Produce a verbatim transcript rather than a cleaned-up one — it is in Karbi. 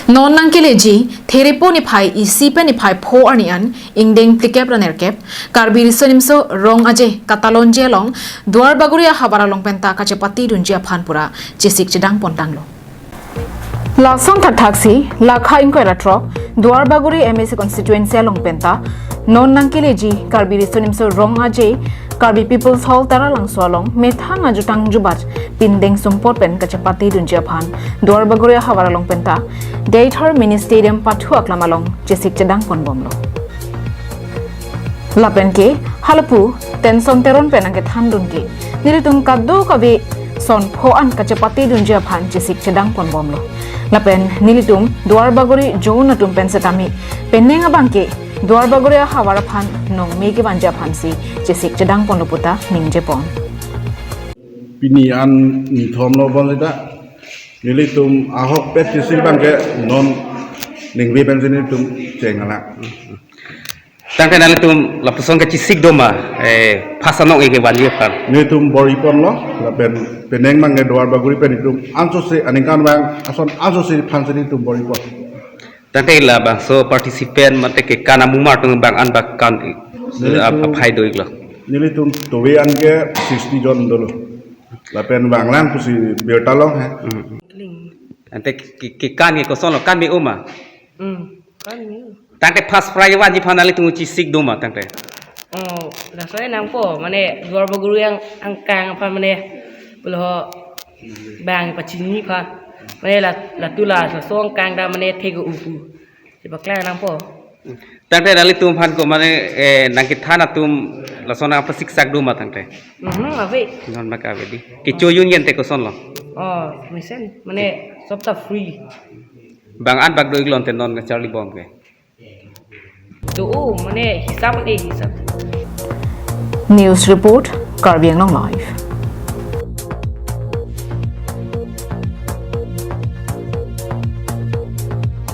Non nangkeleji Therepo niphai isi pen niphai pho arni an ingdeng phlikep ra nerkep Karbi Riso Nimso Rong Aje katalonji along Duarbagori ahavar along penta kachepatedunji aphan pura chesik chedang pontanglo. Lason thakthaksi lakha ingkoi ra throk Duarbagori M A C constituency along penta non nangkeleji Karbi Riso Nimso Rong Aje Karbi People's Hall Taralangso along methang ajutang jubat pindeng sumpot pen kachepatedunji aphan Duarbagori ahavar along penta Deithor Mini Stadium pathu aklam along chesik chedang ponbomlo. Lapen ke halapu Tenson Teron pen nangkethandun ke nelitum kadokave son pho an kachepatedunji aphan chesik chedang ponbomlo. Lapen nelitum Duarbagori zone atum pen setame penang abang ke Duarbagori ahavar aphan nongme kevanji aphansi chesik chedang ponlo puta ningjepon. Pini an nithom lo bom sita. Nelitum ahokpet chesik abang ke non ningve pensi nelitum chengala. Tangte nanglitum lapuson kachesik doma, eh, phas anong-e kevanji aphan. Nelitum bor-iponlo, lapen penang abang ke Duarbagori pen nelitum ansose aningkan abang ason ansose aphansi nelitum bor-ipon. Tangte labangso participant mate kekan amumar atum bang an bak kan, eh, Nelitum ap-, aphai do-iklo. Nelitum towe an ke sixty jon dolo. Lapen bang lang pusi birta long he. Hmm. Tangte ke, kekan ke kosonlo, kan me-o ma? Hmm, kan me-o. Tangte first prize vanji aphan nanglitum chesik doma tangte. Oh, laso-e nangpo, mane Duarbagori ang-, angkang aphan mane pulo bang pachini aphan. Mane la, latu la, laso angkang ta mane thek-o pu. Chepaklang nangpo. Tangte nanglitum aphan ko mane, eh, nangkethan atum lason nangpasiksak doma tangte. Mhm, ave. Non mak ave dei. Kecho-un yen te kosonlo? Oh, mesen, mane sob ta free. Bang an bak do-iklo ante non kacharlibom ke? To, oh, mane hisap ke hisap. News report, Karbi Anglong Live.